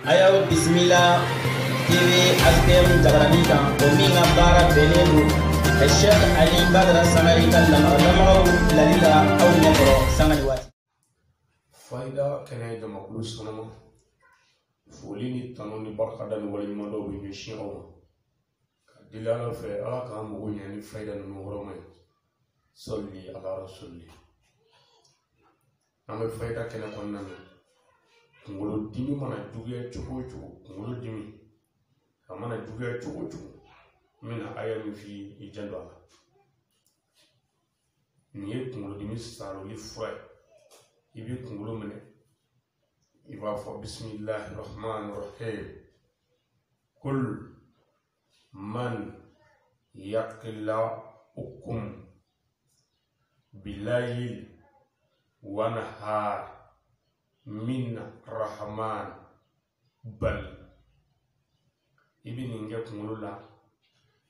A y'aw bisimila TV HTM jabaranin kan, o min ka baara bɛnnen don Cheikh Ali Badara Sangare ka lamaga lamagaw bilali la aw ɲɛkɔrɔ sanga ni waati. Fayida kɛnɛ jamakulu sanuma, foli ni tanu ni barikada ni waleɲumandɔw bɛ ɲɛsin aw ma ka deli Ala fɛ, Ala k'an mago ɲɛ ni fayida ninnu hɔrɔma ye. Sɔli ala rasuli. An bɛ fayida kɛnɛ kɔnɔna na. Kunkolo dimi mana juguya cogo o cogo, kunkolo dimi a mana juguya cogo o cogo, n bɛna aya min f'i ye, i janto a la. Nin ye kunkolodimi saroli fura ye. I b'i kunkolo minɛ, i b'a fɔ bisimilahi rahman rahim, kul man yaklaukum bilayil wanahar min rahman bal. I bɛ nin kɛ kunkolo la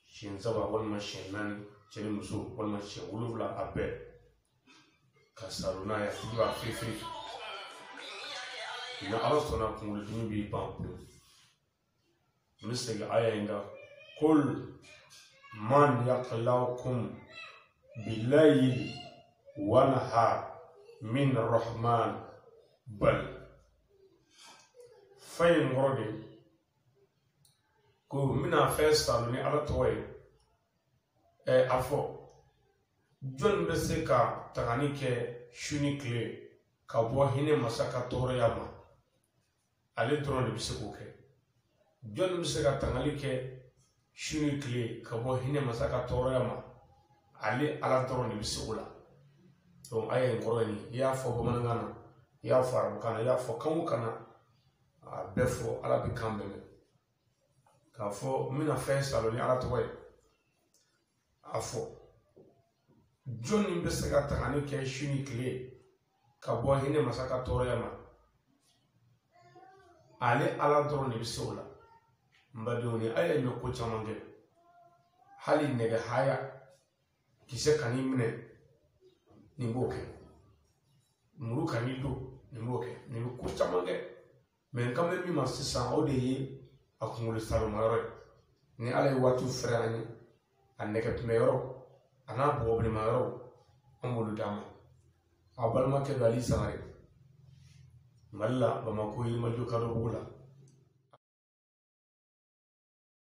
siɲɛ 3 walima siɲɛ 4, cɛ ni muso, walima siɲɛ 7, a bɛɛ ka salo n'a ye. A tigi b'a feere. Ni Ala sɔnna, kunkolodimi b'i ban pewu. N bɛ segin aya in kan: kul man yaklaukum bilayil wanahar min rahman bal. Fɛn in kɔrɔ de ko n bɛna fɛn salo ni Ala tɔgɔ ye. A fɔ, jɔnni bɛ se ka tangani kɛ su ni tile ka bɔ hinɛ masa ka tɔɔrɔya ma? Ale dɔrɔn de bɛ se k'o kɛ. Jɔnni bɛ se ka tangali kɛ su ni tile ka bɔ hinɛ masa ka tɔɔrɔya ma? Ale Ala dɔrɔn de bɛ se o la. Donc aya in kɔrɔ ye nin. I y'a fɔ bamanankan na, i y'a fɔ arabukan na, i y'a fɔ kan o kan na, a bɛɛ fɔ, Ala bɛ kan bɛɛ mɛn. K'a fɔ n bɛna fɛn salo ni Ala tɔgɔ ye. A fɔ, jɔnni bɛ se ka tangani kɛ su ni tile ka bɔ hinɛ masa ka tɔɔrɔya ma? Ale Ala dɔrɔn de bɛ se o la. N badenw, ni aya in bɛ ko caman kɛ. Hali nɛgɛ haya kisɛ kan'i minɛ, nin b'o kɛ. Muru kan'i don, nin b'o kɛ. Nin bɛ ko caman kɛ. Mɛ n kan bɛ min ma sisan, o de ye a kunkolo salomayɔrɔ ye. Ni Ala ye waatiw fɛrɛ an ye, a nɛgɛ kunbɛyɔrɔ a n'a bɔgɔbilenmayɔrɔ, an b'olu d'a ma. A balimakɛ don Ali Sangare, Mali la, Bamakɔ, Yirimajɔ, Kadɔbugu la.